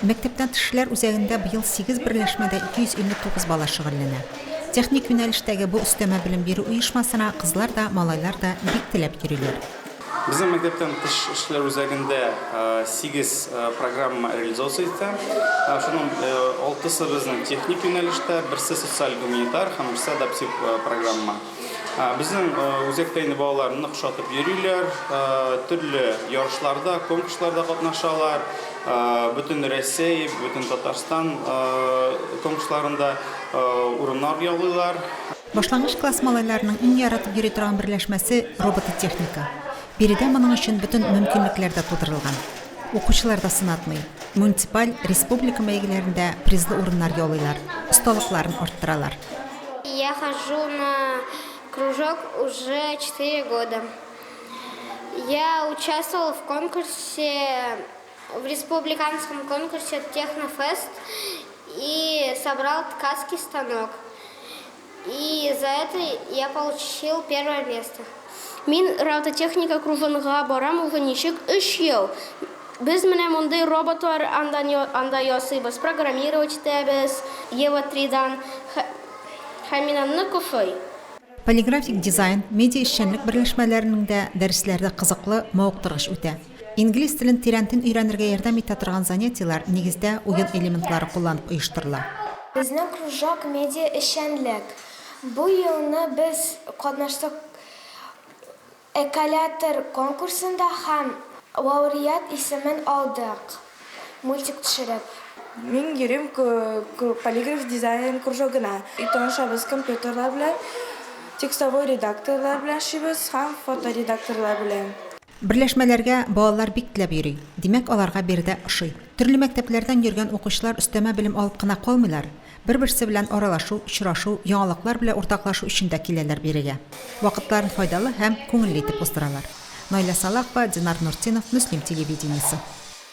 Мәктәптән тыш эшләр үзәгендә быел сигез берләшмәдә 259 бала шөгыльләнә. Техник юнәлештәге бу өстәмә белем бирү оешмасына кызлар да, малайлар да бик теләп йөриләр. Безнең мәктәптән тыш эшләр үзәгендә сигез программа реализация итә. Шуның алтысы безнең техник юнәлештә, берсе социаль-гуманитар һәм берсе адаптив программа. Безнең үзәктә инде балалар нык ошатып йөриләр, төрле ярышларда, конкурсларда катнашалар, бөтен Рәсәй, бөтен Татарстан конкурсларында урыннар яулыйлар. Башлангыч класс малайларының иң яратып йөри торган берләшмәсе, робототехника. Биредә моның өчен бөтен мөмкинлекләр дә тудырылган. Укучылар да сынатмый, муниципаль, республика бәйгеләрендә призлы урыннар яулыйлар, осталыкларын арттыралар. Я хожу на кружок уже четыре года. Я участвовала в конкурсе, в республиканском конкурсе Технофест и собрал ткацкий станок. И за это я получил первое место. Мин робототехника кружогына барам уже ничек өч ел. Без менә мондый роботлар анда анда ясыйбыз, программировать итәбез, Ева тридан, һәм мин аны нык ошый. Полиграфик дизайн, медиа-эшчәнлек берләшмәләренең дә дәресләре кызыклы, мавыктыргыч үтә. Инглиз телен тирәнтен өйрәнергә ярдәм итә торган занятиеләр, нигездә, уен элементлары кулланып оештырыла. Безнең кружок медиа-эшчәнлек. Бу елны без катнаштык Эколятор конкурсында һәм лауреат исемен алдык, мультик төшереп. Мин йөрим полиграф дизайн кружогына. Танышабыз компьютерлар белән, текстовой редакторлар белән эшлибез һәм фоторедакторлар белән. Берләшмәләргә балалар бик теләп йөри, димәк, аларга биредә ошый. Төрле мәктәпләрдән йөргән укучылар өстәмә белем алып кына калмыйлар, бер-берсе белән аралашу, очрашу, яңалыклар белән уртаклашу өчен дә киләләр бирегә. Вакытларын файдалы һәм күңелле итеп уздыралар. Наилә Салахова, Динар Нуртдинов, Мөслим телевидениесе.